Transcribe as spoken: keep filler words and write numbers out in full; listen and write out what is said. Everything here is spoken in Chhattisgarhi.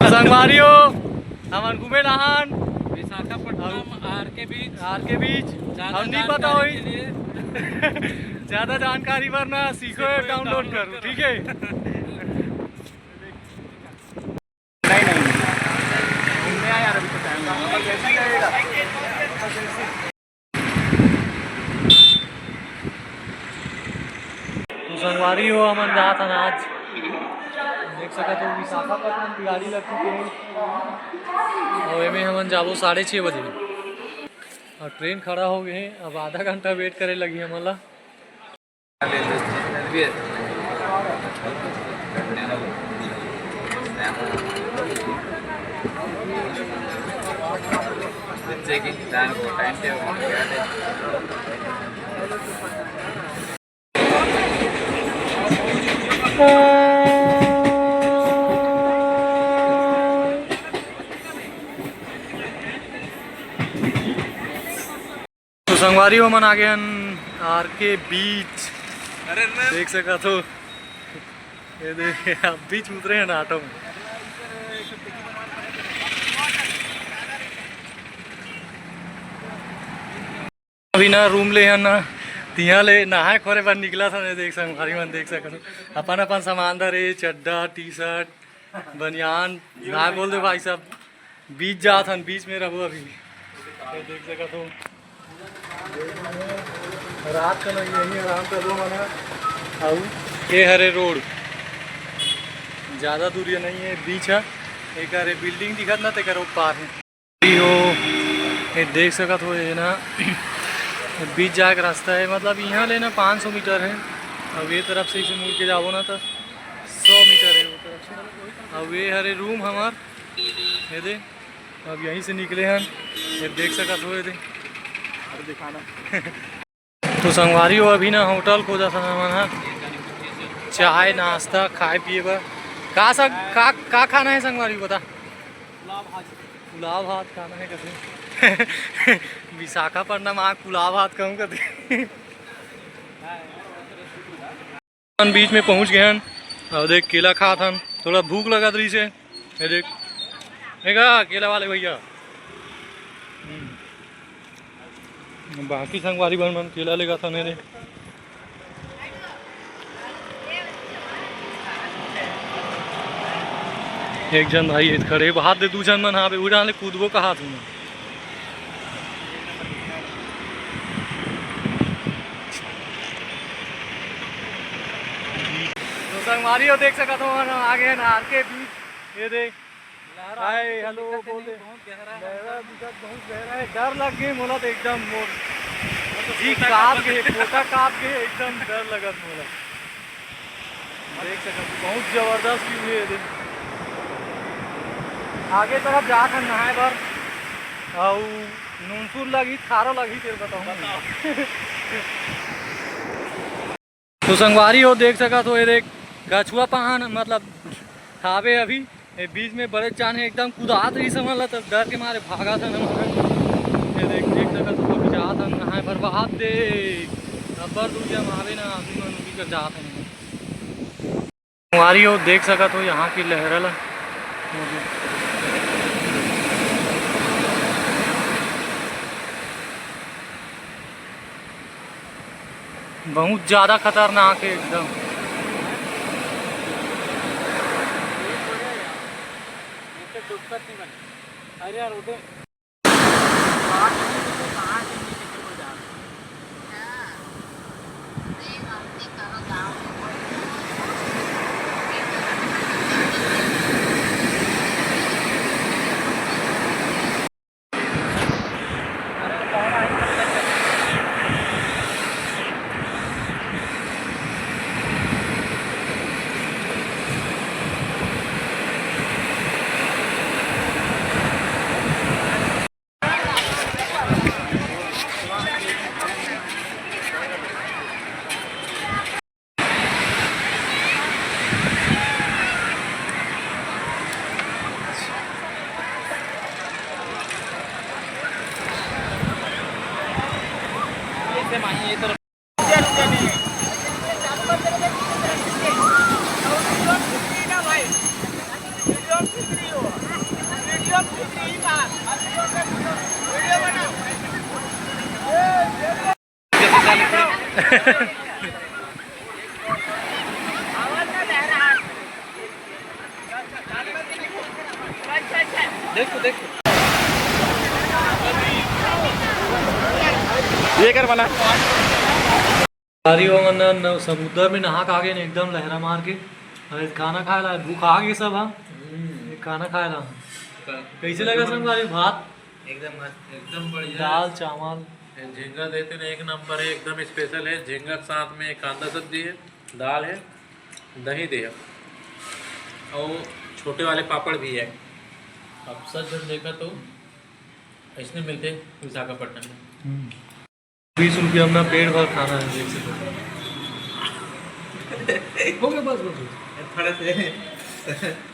संगवारी हो, हमन घूमे लाहन विशाखापट्टनम आर के बीच। आर के बीच। ज्यादा हम नहीं पता जानकारी होई। के लिए ज्यादा जानकारी बर ना सीखो सीखो ऐप डाउनलोड डाउनलोड करो, करो। ठीक है। नहीं, नहीं, नहीं। घूमने आए यार, अभी तो टाइम है। तो संगवारी हो, हमन जात हन आज, देख सकत हो विशाखापट्टनम गाड़ी लग चुके हे। और एमे हमन जाबो साढ़े छः बजे। और ट्रेन खड़ा हो गए हे, अब आधा घंटा वेट करे लगही हमन ला। Checking time, time table. तो संगवारी हो, हमन आगे हन आर के बीच। अरे मैं देख सकत हो, ये देख, अब बीच उतरे हन ऑटो में। अभी ना रूम ले हन ना, तिहां ले नहाए खोरे बर निकलत हन। ये देख संगवारी मन, देख सकत हो, अपन अपन सामान धरे, चड्डा, टी शर्ट, बनियान, ना बोल दे भाई साहब, बीच जात हन, बीच में रहबो अभी। ये देख सकत हो, रात का ना यहीं आराम कर लो मना। अउ ये हरे रोड, ज़्यादा दूर ये नहीं है, बीच है। एक हरे बिल्डिंग दिखत ना, तेकर ओ पार है। हो, ये देख सकत हो, ये ना बीच जाए के रास्ता है, मतलब यहाँ ले ना पाँच सौ मीटर है। अब ये तरफ से इसे मुड़ के जाबो ना तो सौ मीटर है वो तरफ से। अब ये हरे रूम हमार, ये दे, अब यहीं से निकले हन, ये देख सकत हो, ये दे। अरे दिखाना। तो संगवारी हो, अभी ना होटल खोजत हन हमन ह, चाय नाश्ता खाए पिए बर। का सं-, का, का खाना है संगवारी, बता। पुलाव भात खाना है कथे। विशाखापट्टनम आके पुलाव भात कहूँ कथे। हमन बीच में पहुंच गए हन। और देख, केला खात हन, थोड़ा भूख लगत रहिस हे। ये देख, देखा केला वाले भैया। हम्म। बाकी संगवारी बन मन केला लेगत हन रे। एक झन भाई खड़े, हाथ दे, दू झन मन हावे, उड़ान ले कूदबो कहात हूँ। तो संगवारी हो, देख सकत हो, हम आ गए हैं आर के बीच। ये देख, हाय, हेलो, बोल दे। बहुत गहरा है। गहरा दिखत, बहुत गहरा है। डर लग गए मोला तो एकदम मोर जी कांप गए, पोटा कांप गए, एकदम डर लगत मोला। देख सकत हो, बहुत जबरदस्त व्यू है ये दे। आगे तरफ जात हन नहाए बर, अउ नूनसुर लगही, खारो लगही, तेरे बताऊँ। तो संगवारी हो, देख सकत हो, ये देख, कछुआ पान, मतलब, हावे अभी, ये बीच में बड़े जान हे, एकदम कुदात रही समझ ला, तब डर के मारे भागत हन हमन। ये देख, देख सकत हो, अभी जात हन नहाए बर, बात देख, अब्बर दूर जम आवे ना, आदमी मन उही कर जात हन। संगवारी हो, देख सकत हो यहाँ की लहरा ला। बहुत ज्यादा खतरनाक है एकदम। अरे यार, उठे। देखो, देखो। ये कर बना। संगवारी हो, हमन न समुद्र में नहा के आ गे न, एकदम लहरा मार के। अउ खाना खाए ला भूख आ गे सब, हाँ। हम्म। खाना खाए ला। का-, कइसे लगा संगवारी? भात? एकदम मस्त। एकदम बढ़िया। दाल चावल। ये झींगा देते ना, एक नंबर है, एकदम स्पेशल है। झींगा के साथ में कांदा सब्जी है, दाल है, दही दे है, और छोटे वाले पापड़ भी है। अब सच में देखा तो इसने मिलते विशाखापट्टनम में। हम्म। बीस रुपया में पेट भर खाना है, देख सकते हो। हो गया, बस, बस, बस। थोड़ा से